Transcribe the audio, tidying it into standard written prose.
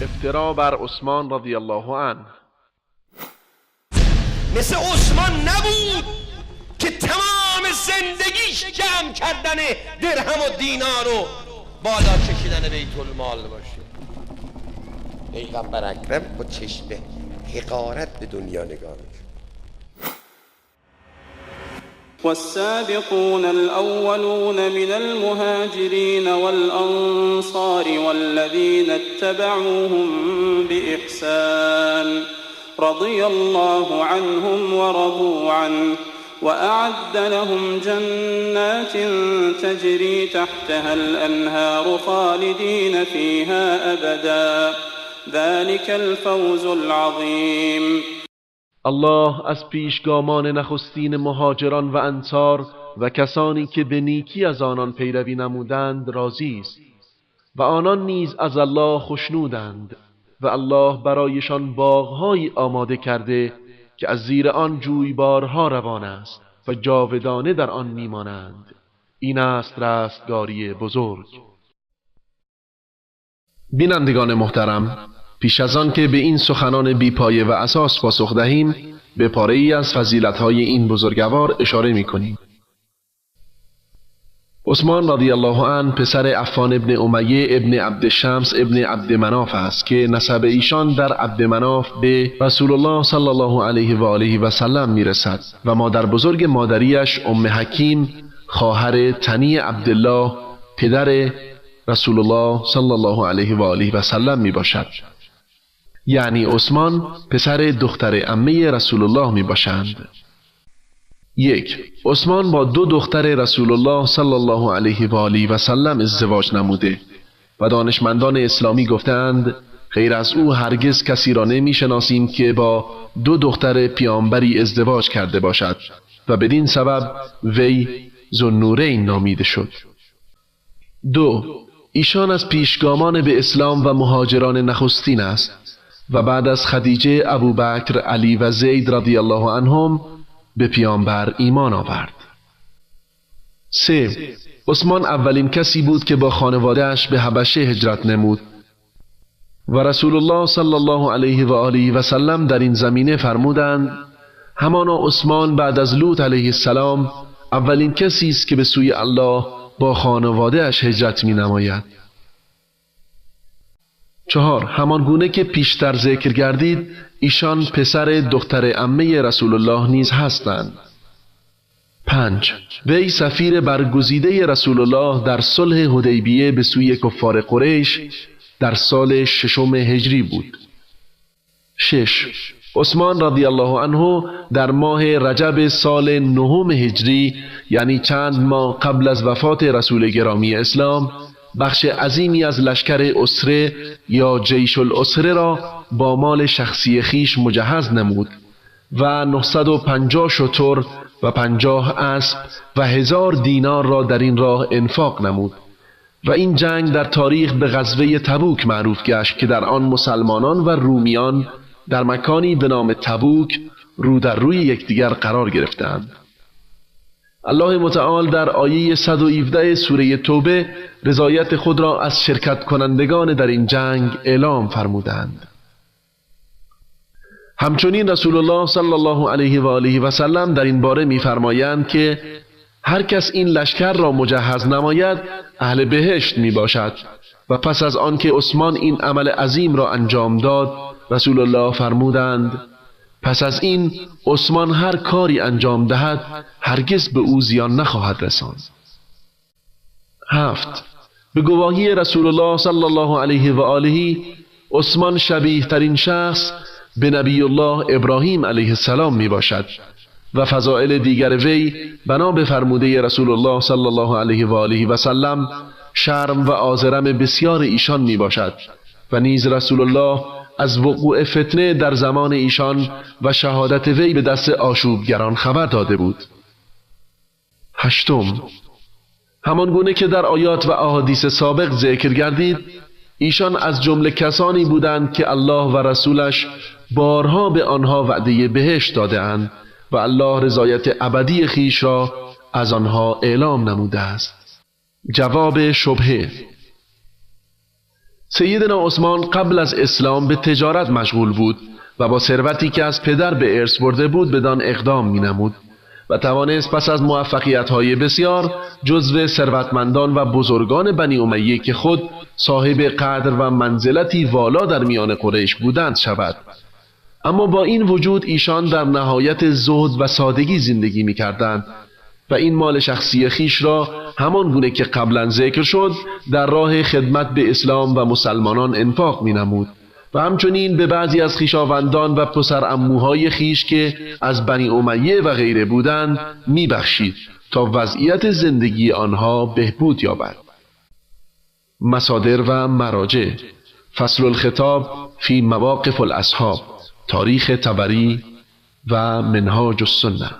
افترا بر عثمان رضی الله عنه. مثل عثمان نبود که تمام زندگیش جمع کردن درهم و دینار و بالا کشیدن بیت المال باشه. پیغمبر اکرم با چشم حقارت به دنیا نگاه می‌کرد. والسابقون الأولون من المهاجرين والأنصار والذين اتبعوهم بإحسان رضي الله عنهم ورضوا عنه وأعد لهم جنات تجري تحتها الأنهار خالدين فيها أبدا ذلك الفوز العظيم. الله از پیشگامان نخستین مهاجران و انصار و کسانی که به نیکی از آنان پیروی نمودند راضی است و آنان نیز از الله خوشنودند و الله برایشان باغهایی آماده کرده که از زیر آن جویبارها روان است و جاودانه در آن میمانند. این است رستگاری بزرگ. بینندگان محترم، پیش از آن که به این سخنان بیپایه و اساس پاسخ دهیم، به پاره‌ای از فضیلت‌های این بزرگوار اشاره می‌کنیم. عثمان رضی الله عنه پسر عفان ابن امیه ابن عبد شمس ابن عبد مناف است که نسب ایشان در عبد مناف به رسول الله صلی الله علیه و آله و سلم میرسد و مادر بزرگ مادریش ام حکیم خواهر تنی عبدالله پدر رسول الله صلی الله علیه و آله و سلم می باشد. یعنی عثمان پسر دختر عمه رسول الله می باشند. 1. عثمان با 2 دختر رسول الله صلی الله علیه و آله و سلم ازدواج نموده و دانشمندان اسلامی گفتند غیر از او هرگز کسی را نمی شناسیم که با 2 دختر پیامبری ازدواج کرده باشد و بدین سبب وی ذوالنورین نامیده شد. 2. ایشان از پیشگامان به اسلام و مهاجران نخستین است و بعد از خدیجه، ابوبکر، علی و زید رضی الله عنهم به پیامبر ایمان آورد. 3. عثمان اولین کسی بود که با خانواده‌اش به حبشه هجرت نمود و رسول الله صلی الله علیه و آله و سلم در این زمینه فرمودند: همانا عثمان بعد از لوط علیه السلام اولین کسی است که به سوی الله با خانواده‌اش هجرت می نماید. 4. همان گونه که پیشتر ذکر گردید، ایشان پسر دختر عمه رسول الله نیز هستند. 5. وی سفیر برگزیده رسول الله در صلح حدیبیه به سوی کفار قریش در سال 6 هجری بود. 6. عثمان رضی الله عنه در ماه رجب سال 9 هجری، یعنی چند ماه قبل از وفات رسول گرامی اسلام، بخش عظیمی از لشکر اسره یا جیش الاسره را با مال شخصی خیش مجهز نمود و 950 شتر و 50 اسب و 1000 دینار را در این راه انفاق نمود و این جنگ در تاریخ به غزوه تبوک معروف گشت که در آن مسلمانان و رومیان در مکانی به نام تبوک رو در روی یکدیگر قرار گرفتند. الله متعال در آیه 117 سوره توبه رضایت خود را از شرکت کنندگان در این جنگ اعلام فرمودند. همچنین رسول الله صلی الله علیه و آله و سلم در این باره می‌فرمایند که هر کس این لشکر را مجهز نماید اهل بهشت می باشد. و پس از آنکه عثمان این عمل عظیم را انجام داد، رسول الله فرمودند: پس از این عثمان هر کاری انجام دهد هرگز به او زیان نخواهد رساند. 7. به گواهی رسول الله صلی الله علیه و آله، عثمان شبیه ترین شخص به نبی الله ابراهیم علیه السلام می باشد و فضائل دیگر وی بنا به فرموده رسول الله صلی الله علیه و آله و سلم شرم و آزرم بسیار ایشان می باشد و نیز رسول الله از وقوع فتنه در زمان ایشان و شهادت وی به دست آشوبگران خبر داده بود. 8. همان گونه که در آیات و احادیث سابق ذکر گردید، ایشان از جمله کسانی بودند که الله و رسولش بارها به آنها وعده بهشت داده‌اند و الله رضایت ابدی خیش را از آنها اعلام نموده است. جواب شبهه. سیدنا عثمان قبل از اسلام به تجارت مشغول بود و با ثروتی که از پدر به ارث برده بود بدان اقدام می‌نمود و توانست پس از موفقیت‌های بسیار جزو ثروتمندان و بزرگان بنی امیه که خود صاحب قدر و منزلتی والا در میان قریش بودند شود. اما با این وجود ایشان در نهایت زهد و سادگی زندگی می‌کردند و این مال شخصی خیش را همان گونه که قبلا ذکر شد در راه خدمت به اسلام و مسلمانان انفاق می‌نمود و همچنین به بعضی از خویشاوندان و پسر عموهای خیش که از بنی امیه و غیره بودند میبخشید تا وضعیت زندگی آنها بهبود یابد. مصادر و مراجع: فصل الخطاب فی مواقف الاصحاب، تاریخ طبری و منهاج السنه.